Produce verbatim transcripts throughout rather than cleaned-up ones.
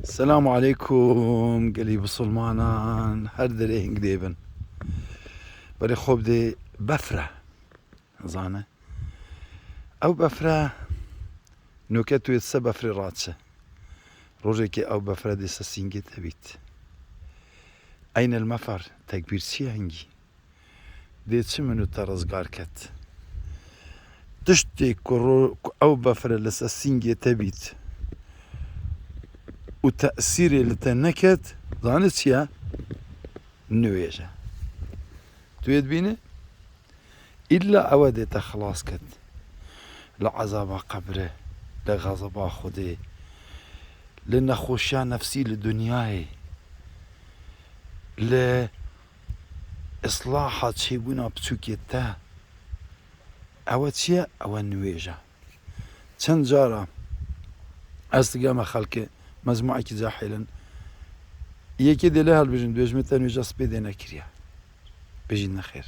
Selamu aleykum, gelî bisilmanan, her derê hingdê bin. Berê xwe bidê befre, zane. Ew befre, noke tu yê se befrê raçe. Rojekê ew befre dê se sîngê te bît. Eynel mefer, tekbîr çi ye hingî? Dê çi min û te rizgar ket? Tiştê ku ro-, ku ew befre li ser sîngê te bît û tesîrê li te neket, zanî çi ye? Niwêj e. Tu yê dibînî? Îlla ew e dê te xilas ket. Li ezaba qebrê, li xezeba Xwedê, li nexweşiya nefsî li dinyayê, li islaha çêbûna piçûkê te. Ew e çi ye? Ew e niwêj e. Çend cara ez digeme xelkê, mezmuekî cahil in. Yekê dê lê hilbijin, dibêjimê te nûêja spêdê nekiriye. Bêjî nexêr.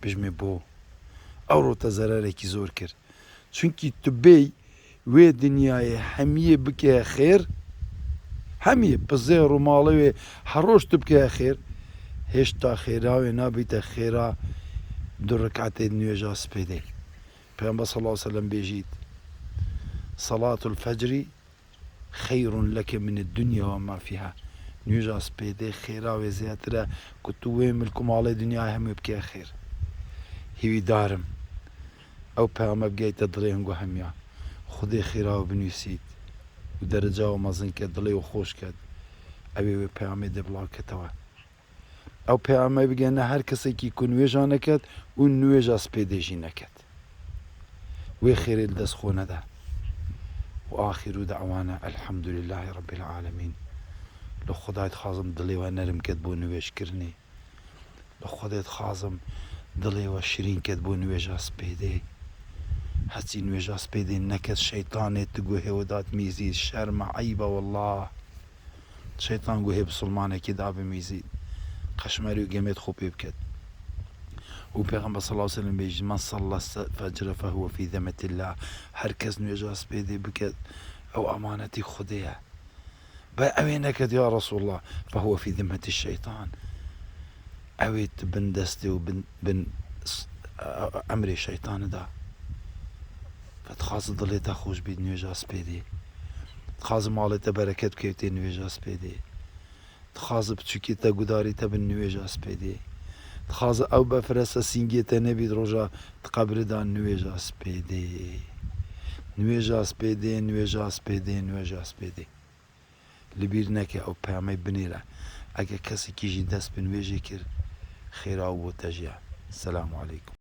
Bêjimê bo. Ewro te zererekî zor kir. Çunkî tu bêy wê dinyayê hemiyê bike xêr, hemiyê pizê rûmalê wê her roj tu bike xêr, hêşta xêra wê nabîte xêra du rekatê nûêja spêdê. Peyxember sallallahu aleyhi ve sellem bêjît, Salatul fecri xeyrun leke min dunya ve ma fiha. Nûêja spêdê xêra wê zêdetir e ku tu wê milk û malê dinyayê hemû bike xêr. Hîvîdar im ew peyame bigeyte dilê hingo hemiya. Xwedê xêra wê binûsît û dereca wê mezin ket, dilê wê xweş ket. Ew ê wê peyamê dê bila ketewe. Ew peyame bigehne her kesekî ku nûêja neket û nûêja spêdê jî neket. Wê xêrê li dest xwe nede. Û axiru da'wana elhamdulillahî rabbil alemîn. Li Xwedayê dixwazim dilê we nerm ket bo nûêjkirinê. Li Xwedê dixwazim dilê we şirîn ket bo nûêja spêdê. Heçî nûêja spêdê neket, şeytanê tu guhê we dat mîzî, şerm e, eyb e wallah. Şeytan guhê bisilmanekî da bimîzî, qeşmerî û gemêt xwe pê biket. Û Pêxember sallallahu aleyhi ve sellem bêjî, "Men salla se-, fecre fehuve fî zemetillah." Her kes nûêja spêdê biket, ew amanetî Xwedê ye. Be ew ê neket ya Resulullah, fehuve fî zimmetî şeytan. Ew ê tu bin destê û bin, bin s-, e-, emrê şeytanê da. Fe dixwazi dilê te xweş bît nûêja spêdê. Dixwazi malê te bereket bikewtê nûêja spêdê. Dixwazi piçûkê te gudarî te bin nûêja spêdê. Dixwazi ew befre se sîngê te nebît roja di qebrê de nûêja spêdê. Nûêja spêdê, nûêja spêdê, nûêja spêdê. Li bîr neke ew peyamê binêre. Eger kesekî jî dest bi nûêjê kir, xêra û bo te jî ye. Selamu aleykum.